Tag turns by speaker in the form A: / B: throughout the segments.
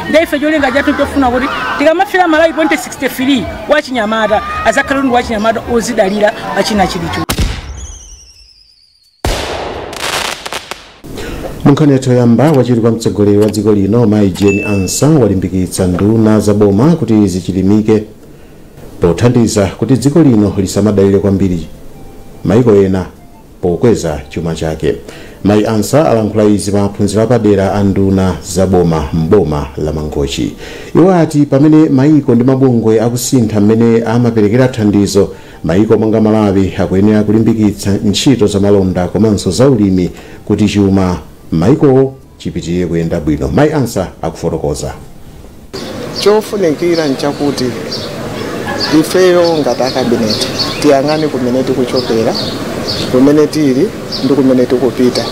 A: Ndiye ife cholinga chathu chofuna kuti tikamafika Malawi 2063 wachinyamata azakhale ndi wachinyamata ozidalira pachina chilichonse.
B: Munkhani yathu yoyamba, wachiwiri kwa mtsogoleri wa dziko lino Mayi Jane Ansah walimbikitsa nduna za boma kuti zichilimike pothandiza kuti dziko lino lisamadalire kwambiri maiko ena pokweza chuma chake. Mayi Ansah alankhula izi pa maphunziro apadera a nduna za boma m'boma la Mangochi. Iwo ati pamene maiko ndi mabungwe akusintha mmene amaperekera thandizo, maiko monga Malawi akuyenera kulimbikitsa ntchito za malonda komanso za ulimi kuti chuma maiko chipitirire kuyenda bwino. Mayi Ansah akufotokoza.
C: Chofunikira nchakuti ifeyo ngati akabineti tiyang'ane kumene tikuchokera, kumene tili ndi kumene tikupita,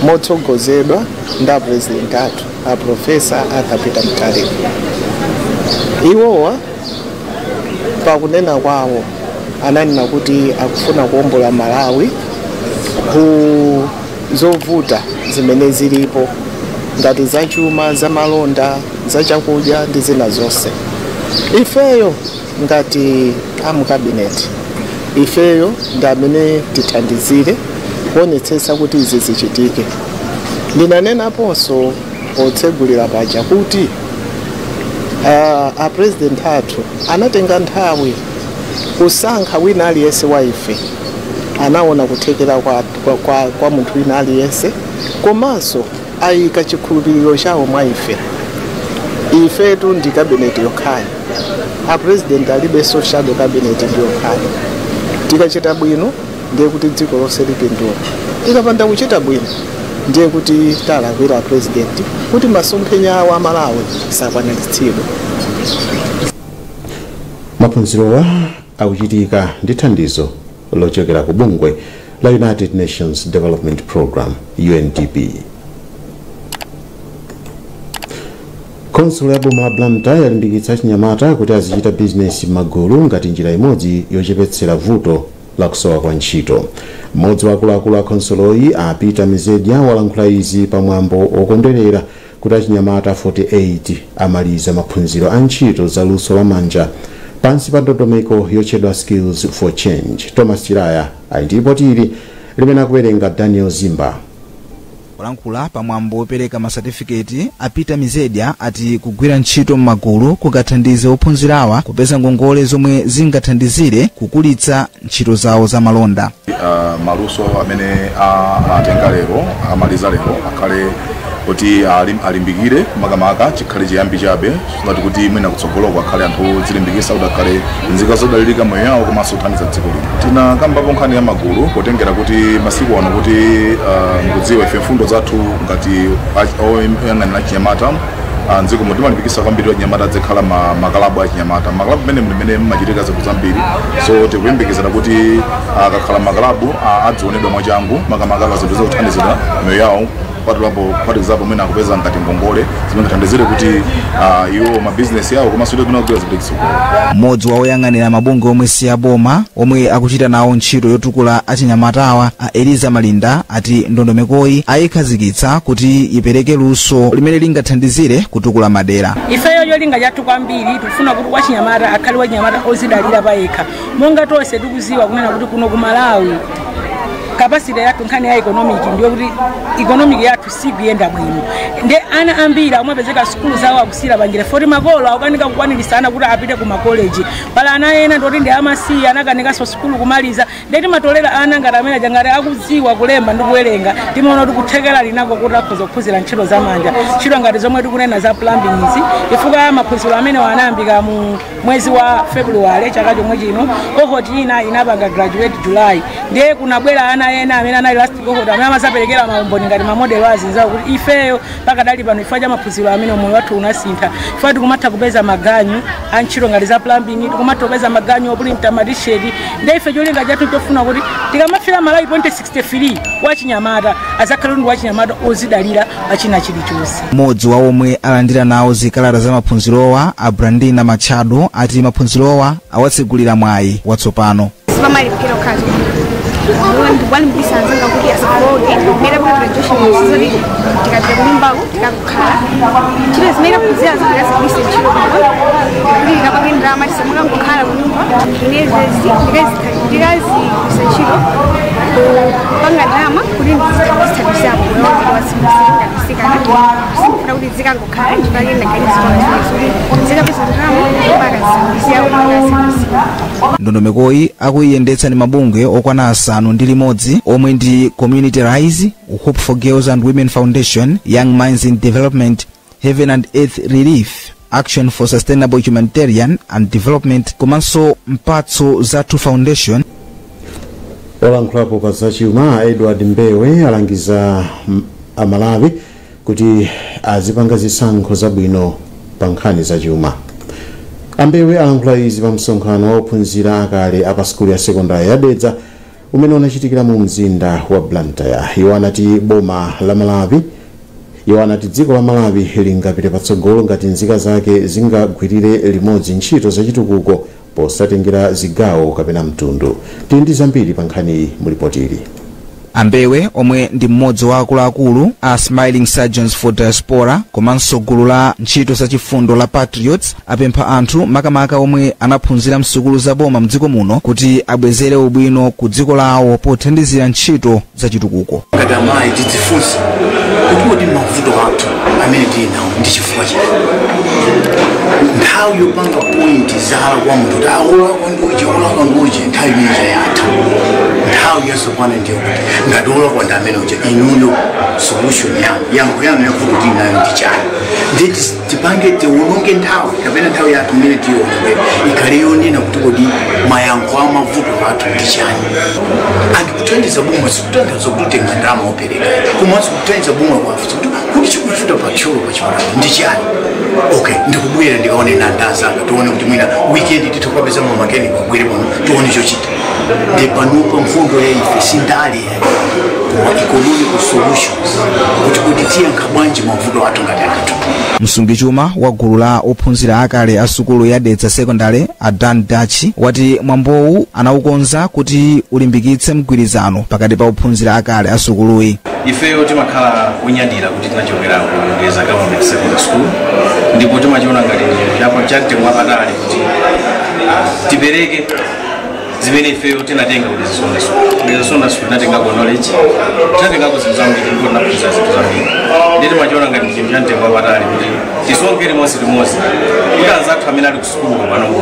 C: motsogozedwa ndi apresident athu a Professor Arthur Peter Mutharika. Iwowa pakunena kwawo ananena kuti akufuna kuwombola Malawi ku zovuta zimene zilipo ngati zachuma, zamalonda, zachakudya ndi zina zonse. Ifeyo ngati amukabineti, ifeyo ndi amene tithandizire kuonetsetsa kuti izi zichitike. Ndinanenaponso potsegulira paja kuti a president athu anatenga nthawi kusankha wina aliyense wa ife, anaona kuthekera kwa munthu wina aliyense, komanso ayika chikhulupiriro chawo mwa ife. Ifetu ndi kabineti yokhayo, a president alibenso shadow cabinet, ndi yokhayo. Tikachita bwino ndiye kuti dziko lonse lipindula, tikapanda kuchita bwino ndiye kuti talakwira president kuti masomphenya awo a Malawi sakwaniritsidwe.
B: Maphunzirowa akuchitika ndi thandizo lochokera ku bungwe la United Nations Development Program, UNDP. Khonsolo ya boma la Blantyre yalimbikitsa achinyamata kuti azichita bizinesi m'magulu ngati njira imodzi yochepetsera vuto la kusowa kwa ntchito. Mmodzi wa akuluakulu a khonsoloyi, a Peter Mizedya, walankhula izi pamwambo wokondwerera kuti achinyamata 48 amaliza maphunziro a ntchito za luso lamanja pansi pa ndondomeko yotchedwa Skills for Change. Thomas Chiraya ali ndi ripoti ili limene akuwerenga Daniel Zimba.
D: Kulankhula pamwambo wopereka masatifiketi, a Peter Mizedya ati kugwira ntchito m'magulu kungathandize ophunzirawa kupeza ngongole zomwe zingathandizire kukulitsa ntchito zawo za malonda.
E: Maluso amene atenga lero, amaliza lero, akhale kuti alimbikire, makamaka chikhale chiyambi chabe, ngati kuti mwina kutsogoloko akhale anthu odzilimbikitsa kuti akhale nzika zodalirika moyo yawo komanso kuthandiza dziko lino. Tinakambapo nkhani ya magulu potengera kuti masiku ano kuti mukudziwa ife mfundo zathu ngati oyang'anira chinyamata mdziko muno timalimbikitsa kwambiri achinyamata adzikhala makalabu achinyamata. Makalabu amene mmene mmachitika zinthu zambiri, so tikuyembekezera kuti akakhala makalabu adzionedwa mwachangu, makamaka zinthu zothandizira moyo yawo, kuphatikizapo mwina akupeza ngati ngongole zimene zithandizire kuti iwo mabizinesi yawo komanso kuti kugwira zinthu kutsogolo.
D: Mmodzi wa oyang'anira mabungwe omwe si aboma omwe akuchita nawo ntchito yotukula achinyamatawa, a Eliza Malinda, ati ndondomekoyi ayikhazikitsa kuti ipereke luso limene lingathandizire kutukula madera.
A: Ifeyo cholinga chathu kwambiri tikufuna kuti wachinyamata akhale wachinyamata ozidalira payekha. Monga tonse tikuziwa kunena kuti kuno ku Malawi capacity yathu nkhani ya economic ndiyo kuti economic yathu sikuyenda bwino, ndi ana ambiri amapezeka sukulu zawo akusiyira panjira foti makolo akukanika kukwaniritsa ana kuti apite ku makoleji. Pala ana ena ndoti ndi amasiya, anakanikanso sukulu kumaliza. Ndi timatolera ana ngati amene aja ngati akudziwa kulemba ndi kuwerenga, timaona kuti kuthekera linako kuti akhoza kuphunzira ntchito zamanja, ntchito ngati zomwe tikunena za plumbing izi, chifukwa maphunziro amene anayambika mu mwezi wa February chaka chomwe chino. Cohort ina inapanga graduate July, ndiye kunabwera ana ena amene anali last cohort amene amasaperekera maumboni ngati mamodelo azinzawo kuti ifeyo pakadali pano chifukwa cha maphunziro amene moyo wathu unasintha, chifukwa tikumatha kupeza maganyu a ntchito ngati za plumbing, tikumatha kupeza maganyu oprinta matisheti. Ndiye ife cholinga chathu chofuna kuti tikamafika Malawi 2063 wachinyamata azakhale ndi wachinyamata ozidalira pachina chilichonse.
D: Mmodzi wa omwe alandira nawo zikalata za maphunzirowa, a Brandina Machado, ati maphunzirowa awatsegulira mwayi watsopano.
F: Sipamalimbikira kukhala ndikuwalimbikitsa anzanga kuti asafoke mmene pa graduation sizoti. Tikapita kunyumbako tikakukhala ntchito zimene taphunzira zikazigwiritse ntchito bwino kuti tikapange ndalama, tisamangokhala kunyumba. Inezezi ndikazigwiritsa ntchito kupanga ndalama kuti ndizithandizira moyo wanga wa tsiku ngati sindifuna kuti zikangokhala. Ndipake ndaganiza kuti zikapeza ndalama mpaka zithandizira moyo wa tsiku.
D: Ndondomekoyi akuyiyendetsa ndi mabungwe okwana 6 omwe ndi Community Rise, Hope for Girls and Women Foundation, Young Minds in Development, Heaven and Earth Relief, Action for Sustainable Humanitarian and Development komanso Mphatso Zathu Foundation.
B: Olankhulapo pa zachuma Edward Mbewe alangiza Amalawi kuti azipanga zisankho zabwino pa nkhani zachuma. Ambewe alankhula izi pa msonkhano wa ophunzira akale apa sukulu ya sekondari ya Dedza umene unachitikira mu mzinda wa Blantyre. Iwo anati dziko la Malawi lingapite patsogolo ngati nzika zake zingagwirire limodzi ntchito zachitukuko posatengera zigawo kapena mtundu. Tili ndi zambiri pa nkhaniyi mulipotili.
D: Ambewe, omwe ndi mmodzi wa akuluakulu a Smiling Surgeons for Diaspora komanso gulu la ntchito zachifundo la Patriots, apempha anthu, makamaka omwe anaphunzira msukulu zaboma mdziko muno, kuti abwezere ubwino ku dziko lawo pothandizira ntchito zachitukuko.
G: Ngati amayi tidzifunse kuti kodi mavuto athu amene tili nawo ndi chifukwa chani? Nthawi yopanga point zala kwa munthu kuti akulakwa ndiuche, olakwa ndiuche, nthawi imene yatha. Nthawi yatsopano ndiyo kuti ngati olakwa ndi amene uja, inuyo solution yanu, yankho yanu yavuto tili nayo ndi chani? Ndi tipange, tiwononge nthawi kapena nthawi yathu imene tiyiwononge ikhale yonena kuti kodi mayankho a mavuto athu ndi chani? Andikuthandiza boma sikutanthauza kuti utenga ndalama opereka, komanso kuthandiza boma kwafusa kuti chikuvuta pa Thyolo pa chipatala ndi chani? Okay, ndikubwera ndikaone na ndazanga, tione kuti mwina weekend titha kukapeza mamakeniko abwere pano, tione chochita. Ndi panopa mfundo ya ife sindale, koma economic solutions, kuti tiyankha bwanji mavuto athu ngati anthu.
D: Msungichuma wa gulu la ophunzira akale a sukulu ya Dedza Secondary a Dan Dutch wati mwambowu anawukonza kuti ulimbikitse mgwirizano pakati pa ophunzira akale a sukuluyi.
H: Ifeyo timakhala kunyadira kuti tinachokera ku Dedza Government Secondary School, ndipo timachiona ngati chapo chamtengo wapatali kuti tipereke zimene ifeyo tinatenga ku Dedza Secondary School. Ku Dedza Secondary School tinatengako knowledge, tinatengako zinthu zambiri ndipo tinaphunzira zinthu zambiri, ndi timachiona ngati chinthu chamtengo wapatali kuti tisonkhe limodzi limodzi kuti anzathu amene ali ku sukulu panopo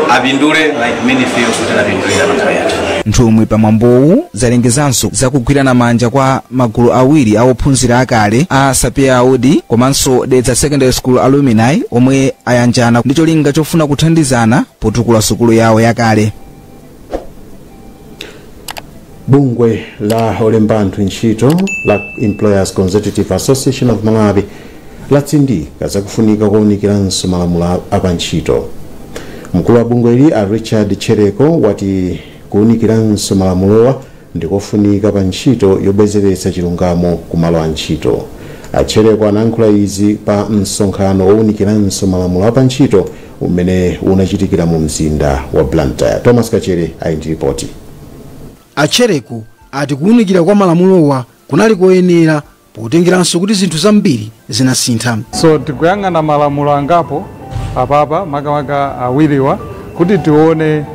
H: apindule like mmene ifeyo tinapindulira pa nthawi yathu.
D: Nthumwi pa mwambowu zalengezanso zakugwirana manja kwa magulu awiri a ophunzira akale a Sapia Audi komanso Dedza Secondary School Alumni, omwe ayanjana ndi cholinga chofuna kuthandizana potukula sukulu yawo yakale.
B: Bungwe la olemba anthu ntchito la Employers Consultative Association of Malawi latsindika zakufunika kuwunikiranso malamulo apantchito. Mkulu wa bungweli a Richard Chereko wati kuwunikiranso malamulowa ndikofunika pa ntchito yobwezeretsa chilungamo kumalo a ntchito. Achereko anayankhula izi pa msonkhano wowunikiranso malamulo apantchito umene unachitikira mu mzinda wa Blantyre. Thomas Kachere ali ndi ripoti.
I: Achereko ati kuwunikira kwa malamulowa kunali koyenera potengeranso kuti zinthu zambiri zinasintha.
J: So tikuyang'ana malamulo angapo apapa, makamaka awiriwa, kuti tione.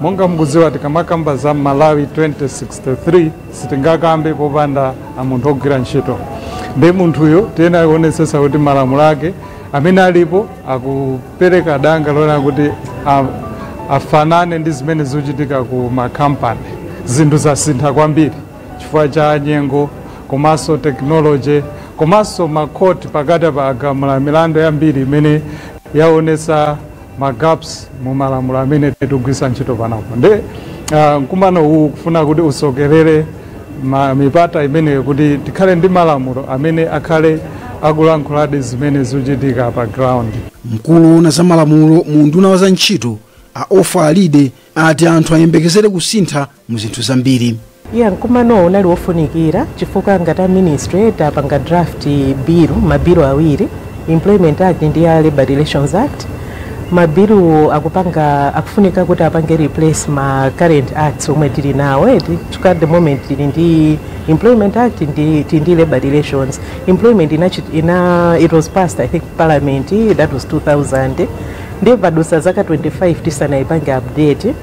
J: Monga mukudziwa, tikamakamba za Malawi 2063 sitingakambe popanda munthu ogwira ntchito. Ndi munthuyo tiyenera kuonetsetsa kuti malamulo ake amene alipo akupereka danga loona kuti afanane ndi zimene zikuchitika ku makampani. Zinthu zasintha kwambiri chifukwa cha nyengo komanso technology komanso makhoti pakati pa agamula milandu yambiri imene yaonetsa ma gaps mu malamulo amene tikugwiritsa ntchito panopo. Ndi mkumano uwu kufuna kuti usokerere mipata imeneyo kuti tikhale ndi malamulo amene akhale akulankhuladi zimene zikuchitika pa ground.
I: Mkulu woona za malamulo mu unduna wa za ntchito a Ofa Alide ati anthu ayembekezere kusintha mu zinthu zambiri.
K: Iya, mkumano unali wofunikira chifukwa ngati a ministry tapanga draft bill, mabilu awiri, Employment Act ndi ya Labor Relations Act. Mabilu akupanga akufunika kuti apange replace ma current acts omwe tili nawo. At the moment tili ndi Employment Act, ndi tili ndi Labor Relations. Employment ina it was passed, I think, parliament, that was 2000, ndiye padusa zaka 25 tisanaipange update.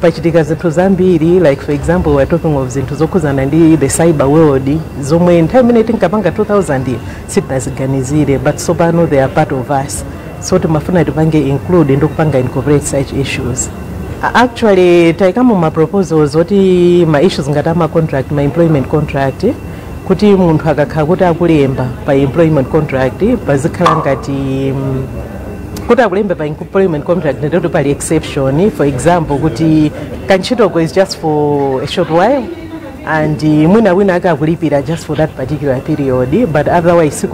K: Pachitika zinthu zambiri, like for example, we're talking of zinthu zokhuzana ndi the cyber world, zomwe nthawi imene tinkapanga 2000 sitinaziganizire, but tsopano they are part of us, so timafuna tipange include ndi kupanga incorporate such issues. Actually taikamo ma proposals oti ma issues ngati ama contract, ma employment contract, kuti munthu akakhala kuti akulemba pa employment contract, pazikhala ngati kuti akulembe pa employment contract ndikuti pali exception. For example, kuti kantchitoko is just for a short while and mwina wina ake akulipira just for that particular period, but otherwise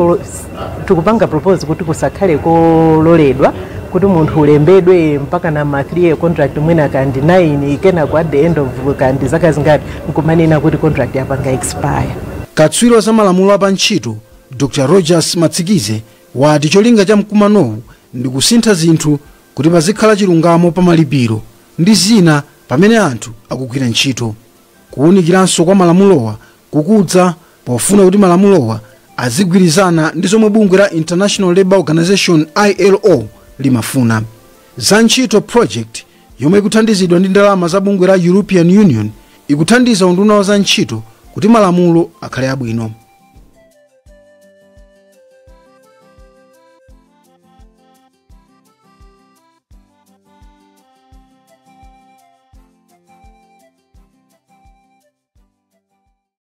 K: tikupanga propose kuti kusakhale kololedwa kuti munthu ulembedwe mpaka na ma 3 year contract, mwina kandi 9, kenako at the end of kandi zaka zingati nkumanena kuti contract yapanga expire.
I: Katswiri wa zamalamulo apa ntchito Dr Rogers Matsikize wati cholinga cha mkumanowu ndi kusintha zinthu kuti pazikhala chilungamo pa malipiro ndi zina pamene anthu akugwira ntchito. Kuwunikiranso kwa malamulowa kukudza pofuna kuti malamulowa azigwirizana ndi zomwe bungwe la International Labour Organization, ILO, limafuna. Za Ntchito Project, yomwe ikuthandizidwa ndi ndalama za bungwe la European Union, ikuthandiza unduna wa za ntchito kuti malamulo akhale abwino.